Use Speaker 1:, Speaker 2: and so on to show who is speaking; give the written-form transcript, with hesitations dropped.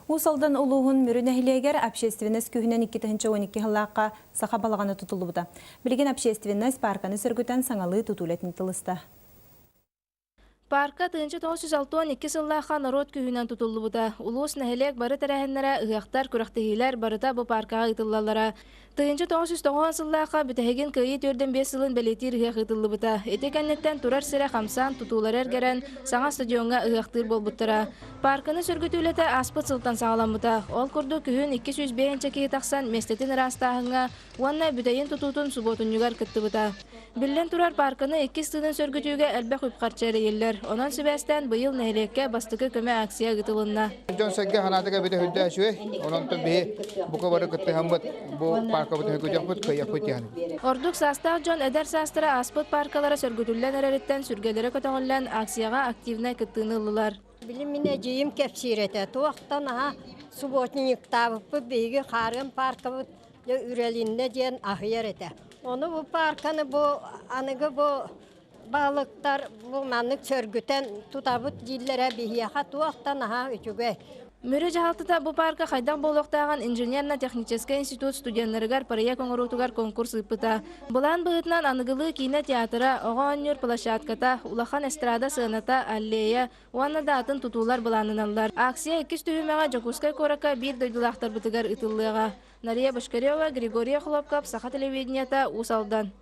Speaker 1: Уус Алдан улууһун Мүрү нэһилиэгэр общественность күүһүнэн 2012 сыллаахха саха балаҕана тутуллубута. Билигин общественность паарканы сөргүтэн саҥалыы тутуу үлэтин тылыста.
Speaker 2: Паарка 1962 сыллаахха норуот күүһүнэн тутуллубута. Улуус, нэһилиэк бары тэрээһиннэрэ, ыһыахтар, күрэхтэһиилэр барыта бу пааркаҕа ыытыллаллара. 1990 сыллаахха бүтэһигин Кыайыы 45 сылын бэлиэтиир ыһыах ыытыллыбыта. Ити кэнниттэн турар сирэ хамсаан, тутуулара эргэрэн, саҥа стадиоҥҥа ыһыахтыыр буолбуттара. Паарканы сөргүтүү үлэтэ ааспыт сылтан саҕаламмыта. Ол курдук күһүн 205 киһи тахсан миэстэтин ыраастааһыҥҥа уонна бүтэйин тутуутун субуотунньугар кыттыбыта. Биллэн турар, паарканы иккис тыынын сөргүтүүгэ элбэх үп-харчы эрэйиллэр. Онон сибээстээн быйыл нэһилиэккэ бастакы көмө акция ыытылынна.
Speaker 3: Дьон-сэргэ санаатыгар бүтэ үрдэ үчүгэй. Онон биһи бука бары кыттыһаммыт бу пааркабытын сөргүтүөхпүт, кыайыахпыт диэн.
Speaker 2: Ордук саастаах дьон эдэр саастара ааспыт пааркалара сөргүтүллэн эрэриттэн сүргэлэрэ көтөҕүллэн акцияҕа активнай кыттыыны ыллылар.
Speaker 4: Били мин эдьиийим кэпсиир этэ, туохтан аһа субботниктаабыппыт биһиги хаарыан пааркабыт дьэ үрэлиннэ диэн аһыйар этэ. Ону бу паарканы бу аныгы бу балыктар бу маннык сөргүтэн тутабыт дииллэрэ биһиэхэ туохтан аһа үчүгэй.
Speaker 2: Мүрү дьаһалтата бу паарка хайдах буолуохтааҕын инженерно-техническэй институт студеннарыгар проект оҥоруутугар конкурс ыыппыта. Былаан быһыытынан аныгылыы киинэ театра, оҕо оонньуур площадката, улахан эстрада сыаната, аллея уонна да атын тутуулар былааннаналлар. Акция иккис түһүмэҕэ Дьокуускай куоракка биир дойдулаахтарбытыгар ыытыллыаҕа. Нария Бочкарева, Григорий Охлопков, Саха телевидениета, Уус Алдан.